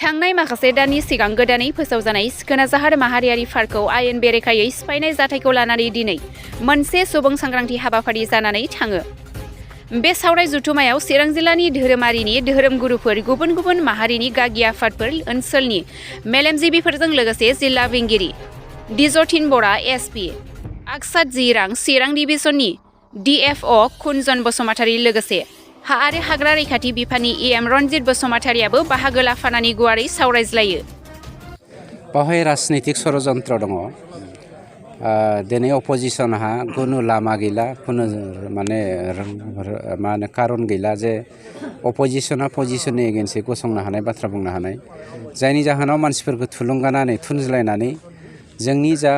थांनाय माखासे दाननि सिगां गोदानै फोसावजानाय सिखोना जाहार माहारियारि पार्कखौ आयेन बेरेखायै सिफायनाय जाथायखौ लानानै दिनै मोनसे सुबुं सांग्रांथि हाबाफारि जानानै थाङो। बे सावराय जथुमायाव चिरां जिल्लानि धोरोमारिनि धोरोमगुरुफोर, गुबुन गुबुन माहारिनि गागि आफादफोर, ओनसोलनि मेलेमजिबिफोरजों लोगोसे जिल्ला बेंगिरि दिजथिन बरा एसपि, आक्साद जिरां चिरां डिभिजननि डिएफअ कुनजन बसुमतारी लोगोसे हा आरो हाग्रा रैखाथि बिफाननि इएम रनजित बसुमतारीयाबो बाहागो लाफानानै गुवारै सावरायज्लायो। बावहाय राजनैतिक षड़यन्त्र दङ। दिनै अपोजिशनहा खुनु लामा गैला, खुनु माने कारन गैला जे अपोजिशना पजिशननि एगेन्स्टै गसंनो हानाय बाथ्रा बुंनो हानाय, जायनि जाहोनाव मानसिफोरखौ थुलुंगानानै थुनज्लायनानै जोंनि जा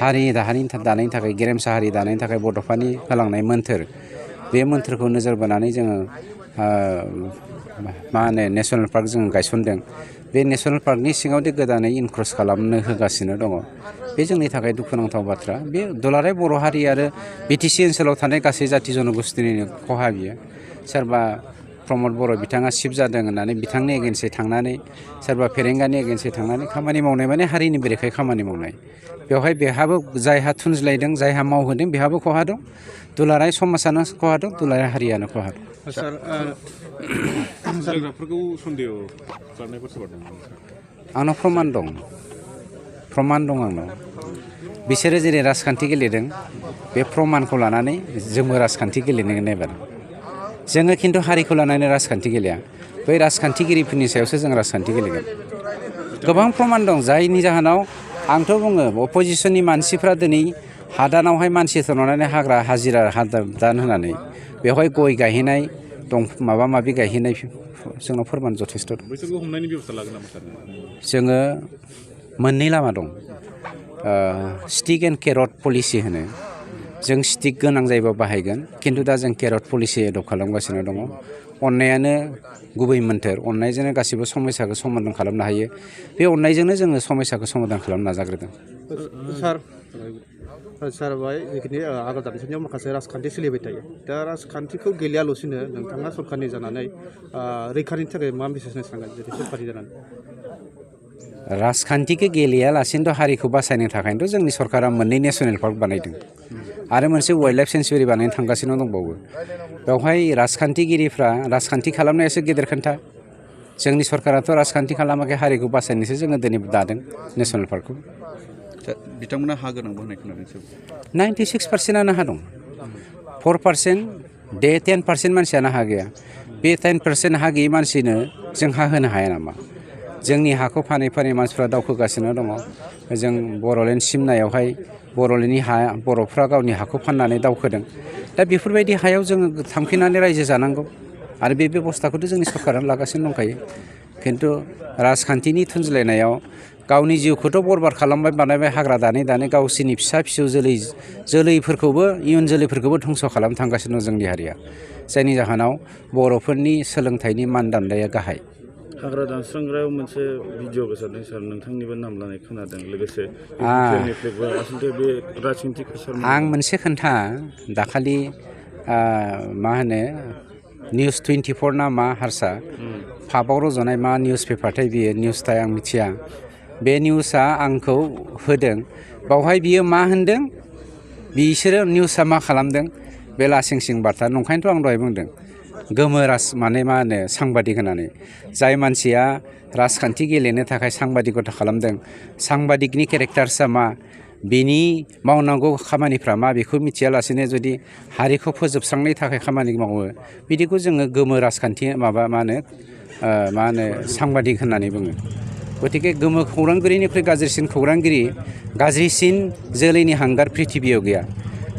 हारि दानायनि थाखाय, गेरेमसा हारि दानायनि थाखाय बड'फानि होलांनाय मोन्थोर, बे मोन्थोरखौ नोजोर बोनानै जोङो नेसनेल पार्क जों गायसनदों। बे नेसनेल पार्कनि सिङावदि गोदानै इनक्रस खालामनो होगासिनो दङ, बे जोंनि थाखाय दुखुनांथाव बाथ्रा। बे दुलाराय बर' हारि आरो बिटिसि ओनसोलाव थानाय गासै जाथि जनगोष्ठीनि खहा बियो। सोरबा प्रमद बर' बिथाङा सिफ जादों होननानै बिथांनि एगेन्स्टै थांनानै, सोरबा फेरेंगानि एगेन्स्टै थांनानै खामानि मावनाय माने हारिनि बेरेखायै खामानि मावनाय। बेवहाय बेहाबो जायहा थुनज्लायदों, जायहा मावहोदों, बेहाबो खहा दं। दुलाराय समाजानो खहा दं, दुलाराय हारियानो खहा दं। सार, जायगाफोरखौ सन्देह खालामनायफोर सोरबा दं? आंनाव प्रमान दं आंनाव। बिसोरो जेरै राजखान्थि गेलेदों, बे प्रमानखौ लानानै जोंबो राजखान्थि गेलेनो नायबाय। जोङो खिन्थु हारिखौ लानानै राजखान्थि गेलेया, बै राजखान्थिगिरिफोरनि सायावसो जों राजखान्थि गेलेगोन। गोबां प्रमान दं, जायनि जाहोनाव आंथ' बुङो अपोजिशननि मानसिफ्रा दिनै हादानावहाय मानसि थरनानै हाग्रा हाजिरा हादान होनानै बेवहाय गय गायहैनाय दं, माबा माबि गायहैनाय जोंनाव फोरमान जथेस्थ' दं। बैसोरखौ हमनायनि बेबस्था लागोन नामा सार? जोङो मोननै लामा दं। स्टिक एन्ड केरट पलिसि होनो। जों स्टिक गोनां जायोबा बाहायगोन, खिन्थु दा जों केरट पलिसि एडप्ट खालामगासिनो दङ। अननायानो गुबै मोन्थोर, अननायजोंनो गासिबो समयसाखौ समाधान खालामनो हायो। बे अननायजोंनो जोङो समयसाखौ समाधान खालामनो नाजाग्रोदों। सार बाय जिखिनि आगोल दानसेनियाव माखासे राजखान्थि सोलिबाय थायो, दा राजखान्थिखौ गेलेयाल'सिनो नोंथाङा सरकारनि जानानै रैखानि थाखाय मा मेसेज होनो सानगोन जुदि सरकारनि जानानै? राजखान्थिखौ गेलेयालासिनोथ' हारिखौ बासायनो थाखायनोथ' जोंनि सरकारा मोननै नेसनेल पार्क बानायदों आरो मोनसे वाइल्ड लाइफ सेन्सुरि बानायनो थांगासिनो दंबावो। बेवहाय राजखान्थिगिरिफ्रा राजखान्थि खालामनायासो गेदेर खोन्था। जोंनि सरकाराथ' राजखान्थि खालामाखै, हारिखौ बासायनोसो जोङो दिनै दादों नेसनेल पार्कखौ। बिथांमोना हा गोनांबो होननाय खोनादों। 96% हा दं। 4% 10% मानसियानो हा गैया। बे 10% हा गैयै मानसिनो जों हा होनो हाया नामा? जोंनि हाखौ फानै फानै मानसिफ्रा दावखोगासिनो दङ। जों बर'लेण्ड सिमनायावहाय बर'लेण्डनि हा, बर'फ्रा गावनि हाखौ फाननानै दावखोदों। दा बेफोरबायदि हायाव जोङो थांफिननानै रायजो जानांगौ आरो बे बेबस्थाखौथ' जोंनि सरकारानो लागासिनो दंखायो। खिन्थु राजखान्थिनि थुनज्लायनायाव गावनि जिउखौथ' बरबाद खालामबाय, बानायबाय, हाग्रा दानै दानै गावसोरनि फिसा फिसौ जोलैफोरखौबो, इयुन जोलैफोरखौबो धंस' खालामनो थांगासिनो दं जोंनि हारिया। जायनि जाहोनाव बर'फोरनि सोलोंथाइनि मानदान्दाया गाहाय। हाग्रा दानस्रांग्रायाव मोनसे भिडिअ गोसारदों सार, नोंथांनिबो नाम लानाय खोनादों। लोगोसे आं मोनसे खोन्था, दाखालि मा होनो निउस 24 ना मा हारसा पाबाव रज'नाय मा निउस पेपारथाय बियो, निउसथाय आं मिथिया। बे निउसआ आंखौ होदों। बावहाय बियो मा होनदों, बिसोरो निउसआ मा खालामदों, बे लासिं सिं बार्ता। नंखायनोथ' आं दहाय बुंदों गोमो मा होनो सांबादिक होननानै। जाय मानसिया राजखान्थि गेलेनो थाखाय सांबादिकता खालामदों, सांबादिकनि केरेक्टार्सआ मा, बिनि मावनांगौ खामानिफ्रा मा, बेखौ मिथियालासेनो जुदि हारिखौ फोजोबस्रांनो थाखाय खामानि मावो, बिदिखौ जोङो गोमो राजखान्थि मा होनो सांबादिक होननानै बुङो। गतिके गोमो खौरांगिरिनिख्रुइ गाज्रिसिन खौरांगिरि, गाज्रिसिन जोलैनि हांगार प्रिथिबियाव गैया।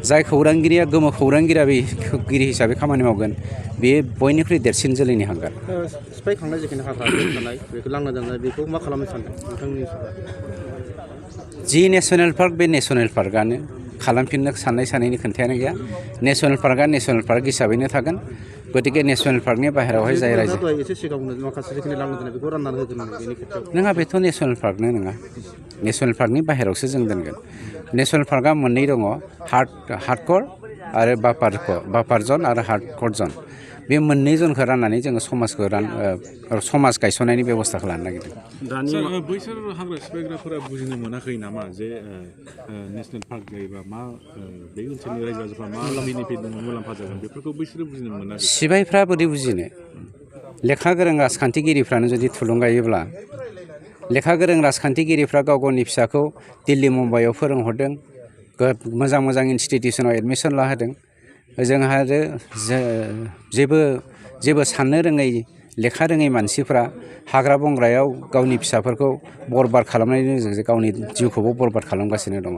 जाय खौरांगिरिया गोमो खौरांगिरि हिसाबै खामानि मावगोन, बेयो बयनिख्रुइ देरसिन जोलैनि हांगार। सिफायखांनाय जिखिनि हाग्रा थानाय, बेखौ लांना दोननाय, बेखौ मा खालामनो सानदों नोंथांनि? जि नेसनेल पार्क, बे नेसनेल पार्कआनो। खालामफिननो साननायनि खोन्थायानो गैया। नेसनेल पार्कआ नेसनेल पार्क हिसाबैनो थागोन। गतिके नेसनेल पार्कनि बाहेरायावहाय जाय रायजो नङा, बेथ' नेसनेल पार्कनो नङा। नेसनेल पार्कनि बाहेरायावसो जों दोनगोन। नेसनेल पार्कआ मोननै दङ, हार्डक'र आरो बाफार जन आरो हार्डक'र जन। बे मोननै जनखौ राननानै जोङो समाज गायसननायनि बेब'स्थाखौ लानो नागिरदों। दानि बैसोर हाग्रा सिफायग्राफोरा बुजिनो मोनाखै नामा जे नेसनेल पार्क जायोबा मा बे ओनसोलनि रायजो राजाफ्रा मा बेनिफिट दङ मुलाम्फा जागोन बेफोरखौ बैसोरो बुजिनो मोनाखै। सिबायफ्रा बोरै बुजिनो लेखा गोरों राजखान्थिगिरिफ्रानो जुदि थुलुंगायोब्ला लेखा गोरों राजखान्थिगिरिफ्रा गाव गावनि फिसाखौ दिल्ली मुम्बाइआव फोरोंहरदों मोजां मोजां इनस्टिटिउसनाव एडमिसन लाहोदों जोंहा आरो जेबो साननो रोङै लेखा रोङै मानसिफ्रा हाग्रा बंग्रायाव गावनि फिसाफोरखौ बरबाद खालामनायनि गेजेरजों गावनि जिउखौबो बरबाद खालामगासिनो दङ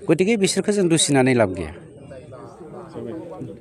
गतिके बिसोरखौ जों दुसिनानै लाब गैया।